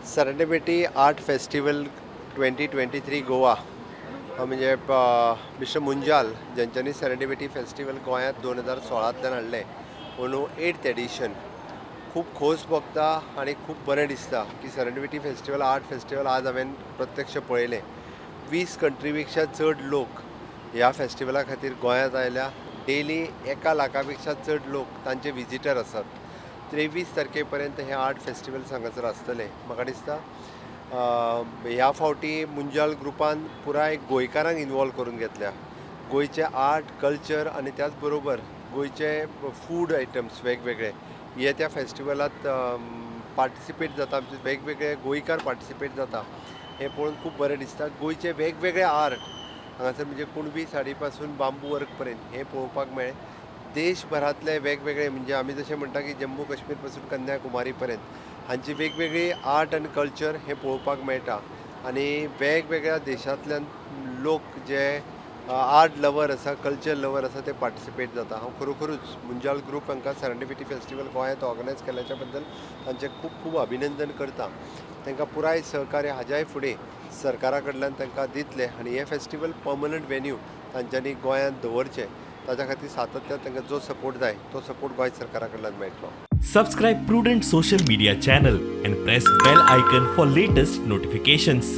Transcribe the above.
Serendipity Art Festival 2023 Goa, म्हणजे mister Munjal ज्यांच्यानी serendipity festival गोंयांत 2016तल्यान हाडलें, अंदू एट्थ एडिशन. खूब खोस भोगता आनी खूब बरें दिसता की सेरेंडिपिटी फेस्टिवल, आर्ट फेस्टिवल आज हांवें प्रत्यक्ष पळयलें. 20 कंट्री पेक्षा चड लोक ह्या फेस्टिवला खातीर गोंयांत आयल्या. डेली 1 लाखा पेक्षा चड लोक तांचे विजिटर आसात. 23 तारखे पर्यंत हें आर्ट फेस्टिवल हांगासर आसतलें. म्हाका दिसता ह्या फावटी मुंजाल ग्रुपान पुराय गोंयकारांक इनवॉल्व करून घेतल्या. गोंयचें आर्ट, कल्चर आनी त्याच बरोबर गोंयचे फूड आयटम्स वेगवेगळे हे त्या फेस्टिवलात पार्टिसिपेट जाता. आमचे वेगवेगळे गोंयकार पार्टिसिपेट जाता हें पळोवन खूब बरें दिसता. गोंयचे वेगवेगळे आर्ट हांगासर, म्हणजे कुणबी साडी पासून बांबू वर्क पर्यंत हें पळोवपाक मेळ्ळें. देशभरांतले वेगवेगळे, म्हणजे आमी जशें म्हणटा की जम्मू काश्मीर पासून कन्याकुमारी पर्यंत हांची वेगवेगळी आर्ट आनी कल्चर हें पळोवपाक मेळटा आनी वेगवेगळ्या देशांतल्यान लोक जे आर्ट लवर आसा, कल्चर लवर आसा, ते पार्टिसिपेट जाता. हांव खरोखरूच मुंजाल ग्रूप हांकां सेरेंडिपिटी फेस्टिवल गोंयांत ऑर्गनायज केल्याच्या बद्दल तांचें खूब खूब अभिनंदन करता. तांकां पुराय सहकार्य हाज्याय फुडें सरकारा कडल्यान तांकां दितले आनी हें फेस्टिवल पर्मनंट वेन्यू तांच्यांनी गोंयांत दवरचें, ताच्या खातीर सातत्यान तांकां जो सपोर्ट जाय तो सपोर्ट गोंय सरकारा कडल्यान मेळटलो. Subscribe Prudent Social Media channel and press bell icon for latest notifications.